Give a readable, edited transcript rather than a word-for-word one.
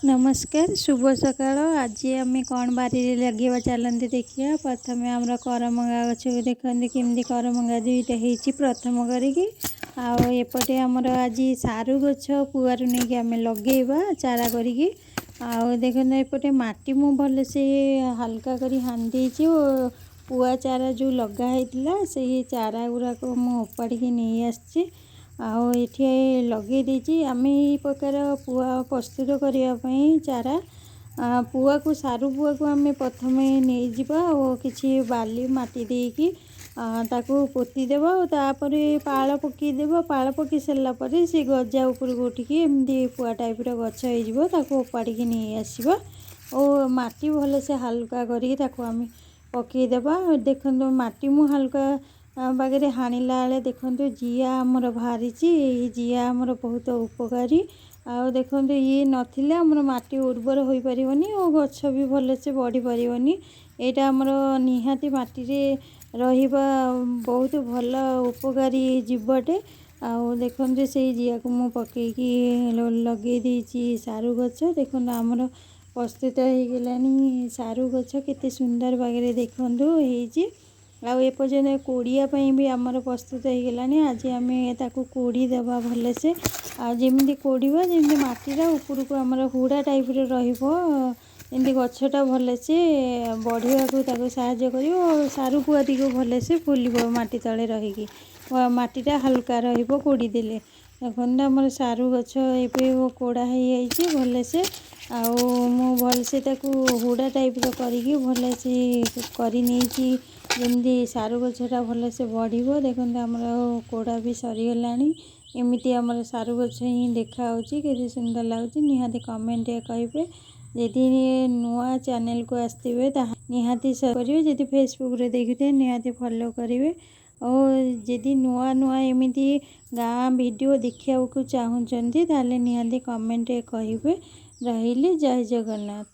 ନମସ୍କାର, ଶୁଭ ସକାଳ। ଆଜି ଆମେ କ'ଣ ବାରିରେ ଲଗେଇବା, ଚାଲନ୍ତୁ ଦେଖିବା। ପ୍ରଥମେ ଆମର କରମଙ୍ଗା ଗଛକୁ ଦେଖନ୍ତୁ, କେମିତି କରମଙ୍ଗା ଦୁଇଟା ହେଇଛି ପ୍ରଥମ କରିକି। ଆଉ ଏପଟେ ଆମର ଆଜି ସାରୁ ଗଛ ପୁଆରୁ ନେଇକି ଆମେ ଲଗେଇବା ଚାରା କରିକି। ଆଉ ଦେଖନ୍ତୁ, ଏପଟେ ମାଟି ମୁଁ ଭଲସେ ହାଲକା କରି ହାଣି ଦେଇଛି ଓ ପୁଆ ଚାରା ଯେଉଁ ଲଗା ହେଇଥିଲା, ସେଇ ଚାରା ଗୁଡ଼ାକ ମୁଁ ଉପାଡ଼ିକି ନେଇ ଆସିଛି ଆଉ ଏଠି ଲଗେଇ ଦେଇଛି। ଆମେ ଏଇ ପ୍ରକାର ପୁଆ ପ୍ରସ୍ତୁତ କରିବା ପାଇଁ ଚାରା ପୁଆକୁ, ସାରୁ ପୁଆକୁ ଆମେ ପ୍ରଥମେ ନେଇଯିବା ଓ କିଛି ବାଲି ମାଟି ଦେଇକି ତାକୁ ପୋତିଦେବା ଆଉ ତାପରେ ପାଳ ପକାଇଦେବା। ପାଳ ପକାଇ ସାରିଲା ପରେ ସେ ଗଜା ଉପରକୁ ଉଠିକି ଏମିତି ପୁଆ ଟାଇପ୍ର ଗଛ ହେଇଯିବ। ତାକୁ ଉପାଡ଼ିକି ନେଇ ଆସିବା ଓ ମାଟି ଭଲସେ ହାଲୁକା କରିକି ତାକୁ ଆମେ ପକାଇଦେବା। ଦେଖନ୍ତୁ, ମାଟି ମୁଁ ହାଲୁକା ବାଗରେ ହାଣିଲା ବେଳେ ଦେଖନ୍ତୁ ଜିଆ ଆମର ବାହାରିଛି। ଏଇ ଜିଆ ଆମର ବହୁତ ଉପକାରୀ। ଆଉ ଦେଖନ୍ତୁ, ଇଏ ନଥିଲେ ଆମର ମାଟି ଉର୍ବର ହୋଇପାରିବନି ଓ ଗଛ ବି ଭଲସେ ବଢ଼ିପାରିବନି। ଏଇଟା ଆମର ନିହାତି ମାଟିରେ ରହିବା ବହୁତ ଭଲ ଉପକାରୀ ଜୀବଟେ। ଆଉ ଦେଖନ୍ତୁ, ସେଇ ଜିଆକୁ ମୁଁ ପକାଇକି ଲଗେଇ ଦେଇଛି ସାରୁ ଗଛ। ଦେଖନ୍ତୁ, ଆମର ପ୍ରସ୍ତୁତ ହେଇଗଲାଣି ସାରୁ ଗଛ। କେତେ ସୁନ୍ଦର ବାଗରେ ଦେଖନ୍ତୁ ହେଇଛି। ଆଉ ଏପର୍ଯ୍ୟନ୍ତ କୋଡ଼ିଆ ପାଇଁ ବି ଆମର ପ୍ରସ୍ତୁତ ହେଇଗଲାଣି। ଆଜି ଆମେ ତାକୁ କୋଡ଼ି ଦେବା ଭଲସେ। ଆଉ ଯେମିତି କୋଡ଼ିବା, ଯେମିତି ମାଟିଟା ଉପରକୁ ଆମର ହୁଡ଼ା ଟାଇପ୍ର ରହିବ, ଏମିତି ଗଛଟା ଭଲସେ ବଢ଼ିବାକୁ ତାକୁ ସାହାଯ୍ୟ କରିବ ଆଉ ସାରୁ ପୁଆଟିକୁ ଭଲସେ ଫୁଲିବ। ମାଟି ତଳେ ରହିକି ମାଟିଟା ହାଲୁକା ରହିବ କୋଡ଼ି ଦେଲେ। ଦେଖନ୍ତୁ, ଆମର ସାରୁ ଗଛ ଏବେ କୋଡ଼ା ହେଇଯାଇଛି ଭଲସେ। ଆଉ ମୁଁ ଭଲସେ ତାକୁ ହୁଡ଼ା ଟାଇପ୍ର କରିକି ଭଲସେ କରିନେଇଛି, ଯେମିତି ସାରୁ ଗଛଟା ଭଲସେ ବଢ଼ିବ। ଦେଖନ୍ତୁ, ଆମର କୋଡ଼ା ବି ସରିଗଲାଣି। ଏମିତି ଆମର ସାରୁ ଗଛ ହିଁ ଦେଖାହେଉଛି। କେତେ ସୁନ୍ଦର ଲାଗୁଛି, ନିହାତି କମେଣ୍ଟରେ କହିବେ। ଯଦି ନୂଆ ଚ୍ୟାନେଲକୁ ଆସିଥିବେ, ତାହା ନିହାତି କରିବେ। ଯଦି ଫେସବୁକ୍ରେ ଦେଖୁଥିବେ, ନିହାତି ଫଲୋ କରିବେ। ଓ ଯଦି ନୂଆ ନୂଆ ଏମିତି ଗାଁ ଭିଡ଼ିଓ ଦେଖିବାକୁ ଚାହୁଁଛନ୍ତି, ତାହେଲେ ନିହାତି କମେଣ୍ଟରେ କହିବେ। ରହିଲି, ଜୟ ଜଗନ୍ନାଥ।